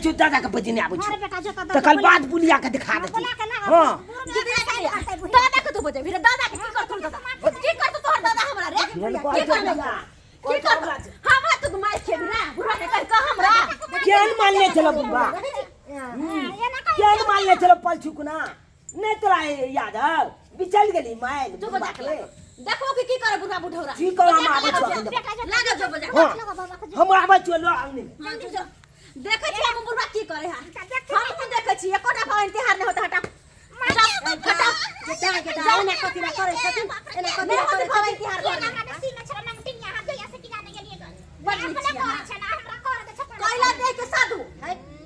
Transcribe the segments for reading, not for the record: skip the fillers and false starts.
छौ दादा के बजेने आबै हमारे छौ बेटा जो तकर बाद बुलिया के दिखा देती हां दादा के तू बजेबही रे दादा के की करतौ दादा की करतौ तोहर दादा हमरा रे की करतौ की करतौ हमरा तू मार खेबी ना बुढ़ा के कह कह हमरा केहन मानने छलो बुढ़बा केहन मानने छलो पलछुक ना नहीं तोरा याद हौ बिचल गेली माइल जो बुढ़बा बजा के के देखो कि की करे बुढ़ा बुढ़ौरा की करो हम आबै छौ अखन। लागल जो बजा हाँ हम आबै छौ लो अंगने में। हाँ, जो जो। देखै छी हम बुढ़बा की करे है हम देखै छी एकोटा पाबनि तिहार नहि होता हटा हटा जेटा जेटा एना कथी ला करै छथिन एना कथी नहि ला होतै करै पाबनि छथिन तिहार घरमे कैला देख के साधु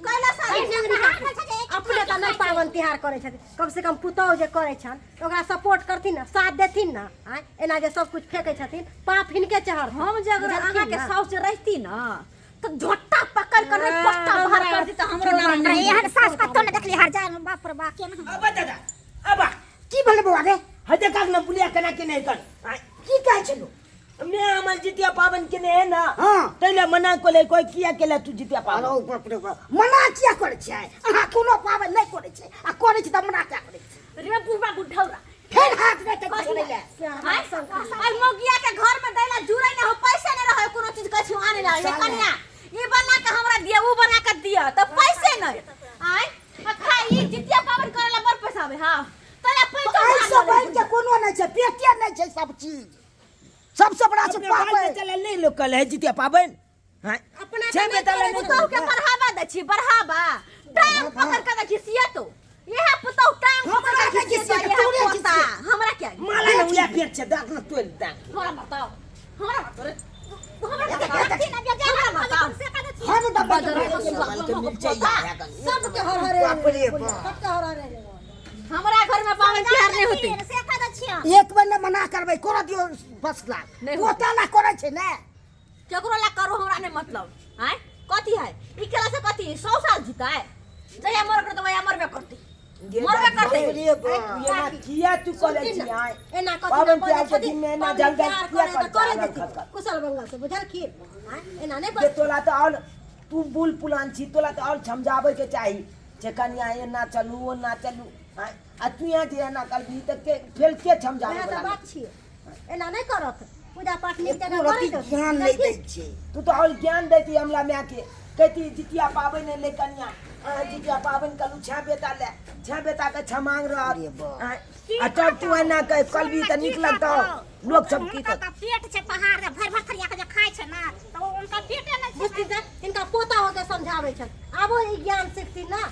कैला साधु अपने तऽ नहि पाबनि तिहार करै छथिन कम से कम पुतहु जे करै छनि तऽ ओकरा सपोर्ट करथिन ने साथ देथिन ने आँय एना जे सब कुछ फेकै छथिन पाप हिनके चढ़त हम जे अगर बुझलखिन अहाँके ने? साउस जे रहिती न तऽ झोटा पकड़ कर पट्टा बाहर कर दी तऽ हमरो नाम नहीं एहन सास कतौ ने देखली हर जाय बाप रे बाप केना अबा दादा अबा की भेलै बौआ रे हते काक न पुलिया केना के नहीं कर आँय, की कहै छलू मैं हमर जितिया पावन के है ना हाँ। तैले मना कोले कोई किया केला तू जितिया अरे पावन बाप रे बाप मना किया करै छै अहाँ कोनो पाबनि नहि करै छै आ करै छै तऽ मना किया करै छै रे बुढ़बा बुढ़ौरा फेर हाथ नहि तक छोड़ै ले आय आय मोगिया के घर में दैला जुड़ै ना हो पैसा नहीं रहे कोनो चीज कछु आने ला हे कन्या ई बना के हमरा दिया ऊ बना के दिया त पैसे नहीं आय आ खाई ई जितिया पावन करे ला बड़ पैसा आवे हां तोरा पैसा एहिसँ बढ़ि के कोनो नहि छै पेटे नहि छै सब चीज सबसँ बड़ा छै अपने बाल पाबनि बच्चा ला नहीं लोग कल है जितिया पावन हाँ अपना छह तऽ नहि बेटा ला करै नहीं पुतहु के बढ़ावा दै छी बढ़ावा टांग पकड़ के दै छी सिया तो इहे पुतहु टांग पकड़ हमरा के के घिसिया घिसिया, इहे तोरे पोता घिसिया। हमरा क्या माला ना उया पेट छे दाग ना तोल दाग हमरा बताओ हमरा बताओ रे हमरा बताओ हमरा बताओ हर दबा के मिर्चाई आया कन सबके हर हरे बाप रे बाप। सबके हर हरे हमरा घर में पावन तिहार नहीं होते एक बेर ने मना करबै करऽ दियौ बस लाख नहि होतै। पोता ला करै छै ने केकरो ला करो हमरा नहीं मतलब आय कथी है ई केला से कथी 100 साल जीता है जहिया मर करते वहिया मरबे करते मरबे करते रे बाप। ये ना किया तू कॉलेज सुनथिन छी ने, आय एना कथी पावन ला तिहार करै के दिन में एना छथिन, जल पाबनि तिहार किया करै तऽ करता करै है देथिन। खस कुशल मंगल से बुझलखिन आँय, एना नहि जे तोला तो और तू बुल पुलान छी तोला तो और समझाबै के चाही जे कनिया एना चलू ओना चलू आँय, आ तू यहाँ जे एना करबी तऽ के फेर के समझाबै वएह तऽ वला बात छियै एना नहि करत पूजा पाठ नीक जकाँ एको रत्ती करैत ज्ञान नहि दै छै तू तो और ज्ञान दैती हमरा माय के कहती जितिया पाबनि एलै कनिया अहाँ जितिया पाबनि करू छह बेटा ले छह बेटा के छमांग अरे रहत बाप। आँय, आ तब तू एना कह करबी तऽ नीक लगतौ लोक सब की हुनका कहत तऽ पेट छै पहाड़ जे भरि भरि थरिया के जे खाइ छै ने तऽ ओ हुनका पेटे नहि छै बुझथिन तऽ हिनका पोता होके समझाबै छनि आबो ई ज्ञान सिखथिन ने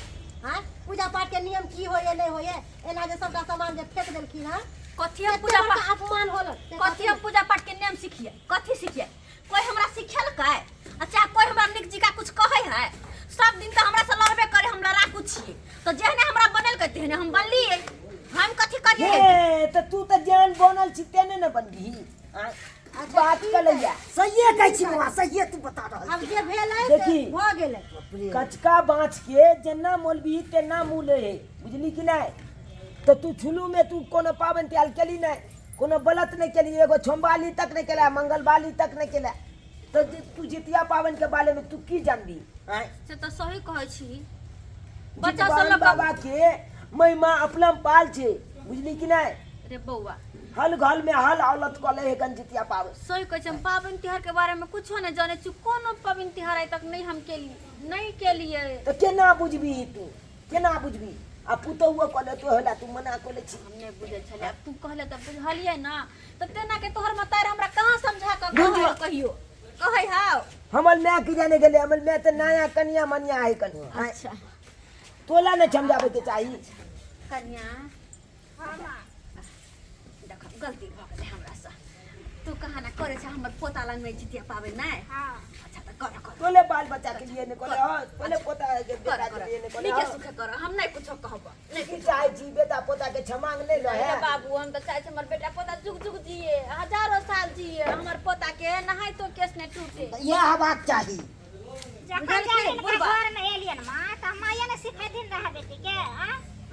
आँय पूजा पाठ के नियम की होइए नहि होइए एना जे सबटा सामान जे फेंक देलखिन हँ कथी हम कते पूजा बड़का पाठ अपमान होलन से कथी हम पूजा पाठ के नियम सिखिए कथी सिखिए कोई हमरा सिखेलकै अच्छा कोई हमरा नीक जिका कुछ कहै है सब दिन तऽ हमरा से लड़बे करे हम लड़ाकू छियै तऽ जेहने हमरा बनेलकै तेहने हम बनलियै हम कथी करियै हे तऽ तू तऽ जेहन बनल छी तेहने ने बनबही आँय, बात कलैया सहिए कहै छी बौआ सहिए तू बता रहल आब जे भेलै से देखी। भऽ गेलै कचका बाँछ के जेना मोलबी तेना मूले है बुझली कि नहि तऽ तू छुलू में तू कोनो पाबनि तिहार केली नहि कोनो व्रत नहि केली एगो छोमबाली तक नहि केला मंगलबाली तक नहि केला तऽ जे तू जितिया पाबनि के बारे में तू की जानबी आँय से तऽ सही कहै छी बच्चा सब जितवाहन लऽ कऽ बाबा के महिमा अपना पाल छै बुझली कि नहि रे बौआ हल घर में हल औलत कले है गन जितिया पाबनि सही कहै छी हम पाबनि तिहार के बारे में कुछो नहि जानै छी कोनो पाबनि तिहार आइ तक नहि हम केलियै नहि केलियै तऽ केना बुझबी तू केना बुझबी आ पुतहुओ कहले तो होला तू मना कऽ लै छी हम नहि बुझै छलियै आब तू कहले तऽ बुझलियै ने तऽ तेना के तोहर मतार हमरा कहाँ समझा कऽ बुझ- कहै कहियो कहै हाउ हमर माय की जाने गेलै हमर माय तऽ नया कनिया मनिया है कन अच्छा तोला नहि समझाबै के चाही कनिया देखो गलती भऽ गेलै हमरासँ तू कहाँ ना करे छ हमर पोता लग नहि जितिया पाबै नहि हँ अच्छा तऽ कर कर तोले बाल बच्चा के लिए नहि कहले हँ तोले पोता के कर बेटा के कर लिए नहि कहले नीके हँ। सुखे कर हम नहि कुछो कहब नहि की चाहै छी बेटा पोता के क्षमांग नहि अरे लहे बाबू हम तऽ चाहै छी हमर बेटा पोता जुग जुग जिए हजारो साल जिए हमर पोता के नहाय तो केस नहि टूटे इएह हेबाक चाही जखन बुझलखिन? जाके बुढ़बा। घर में एलियन माँ तऽ माये ने सिखेथिन रहे बेटी के आ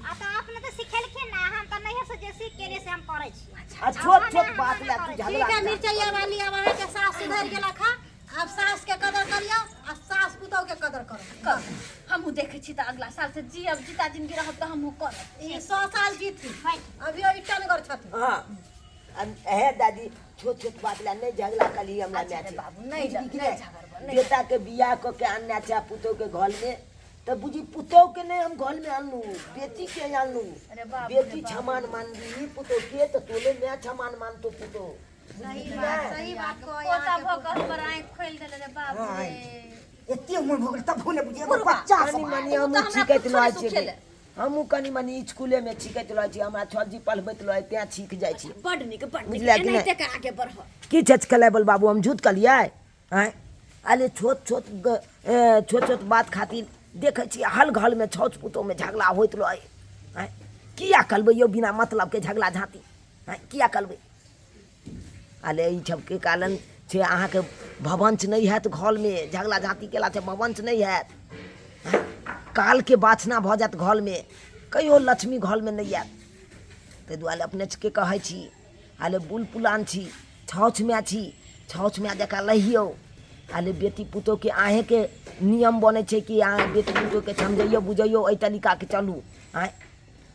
आ तऽ अपने तऽ सिखेलखिन ना हम तऽ नैहर से जे सीख के एलियै से हम करै छी आ छोट छोट बात ला तू झगड़ा ठीक है मिर्चैया वाली अब अहाँके सास सुधरि गेलक हँ आब सासके कदर करियौ आ सास पुतोह पुतहु के कदर करब। कर हमहूँ देखै छी तऽ अगला साल से जियब जीता जिंदगी रहब तऽ हमहूँ करब। ई 100 साल जीथी, अभी ई टनगर छथिन। हाँ हे दादी, छोट छोट बात ला नहीं झगड़ा कली हमरा। अच्छा रे माय बाबू, नहीं बुझली कि नहीं नहीं? झगड़बो, नहीं। बेटा के बियाह क के आनने छै पुतोह के घर में, तऽ बुझी पुतोह के नहीं हम घर में आनलू, बेटी के आनलू। अरे बाप रे बेटी बाप। छमान मानली पुतोह के तऽ तोले माय छमान मानतो पुतोह। सही बात, सही बात कहै पोता अहाँके। भऽ कऽ हमर आँखि खोलि देले रे बाप रे। एते उम्र भऽ गेल तब ने बुझे एगो बच्चा कनी सब मनी तू हमहूँ तऽ हमरा छीकैत कुछो रहै नहि छियै। सुखेले। हमहूँ कनी मनी स्कूले में छीकैत रहै छी, हमरा छजी पढ़बैत रहै तें छीक जाइ छी। बड नीक, बड नीक। बुझलियै कि नहि? एनाहिते के आगे बढ़। की छचकलै बोल बाबू, हम झूठ कहलियै? आँय, अरे छोट छोट छोट छोट बात खातिर देखै छियै हल घरमे छौछ पुतोहमे झगड़ा होइत रहै। आँय, किया करबै यौ बिना मतलबके झगड़ा झाँटी? आँय, किया करबै? अरे ई सबके कारण छै अहाँके भवंश नहि हैत। घरमे झगड़ा झाँटी केलासँ भवंश नहि हैत, कालके वासना भऽ जायत घरमे, कहियो लक्ष्मी घरमे नहि आयत। ताहि दुआरे अपने सबके कहै छी, अरे बूढ़ पुरान छी, छाउछ माय छी, छाउछ माय जकाँ रहियौ। अरे बेटी पुतोहके अहेँके नियम बनै छै कि अहाँ बेटी पुतोहके समझैयौ बुझैयौ, एहि तरीकाके चलू। आँय,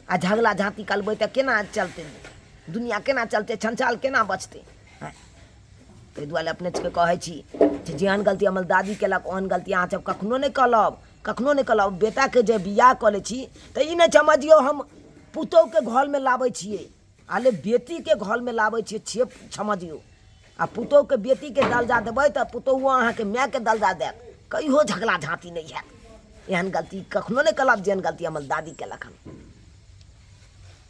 आ झगड़ा झाँटी करबै तऽ केना चलतै दुनिया, केना चलतै संसार, केना बचतै? आँय, ताहि दुआरे अपने सबके कहै छी जे जेहन गलती हमर दादी केलक ओहन गलती अहाँ सब कखनो नहि करब, कखनो नहि करब। बेटाके जे बियाह कऽ लै छी तऽ ई नहि समझियौ हम पुतोहुके घरमे लाबै छियै, अरे बेटीके घरमे लाबै छियै से समझियौ। आ पुतोहुके बेटीके दर्जा देबै तऽ पुतोहुओ अहाँके मायके दर्जा देत, कहियो झगड़ा झाँटी नहि हैत। एहन गलती कखनो नहि करब जेहन गलती हमर दादी केलक हन।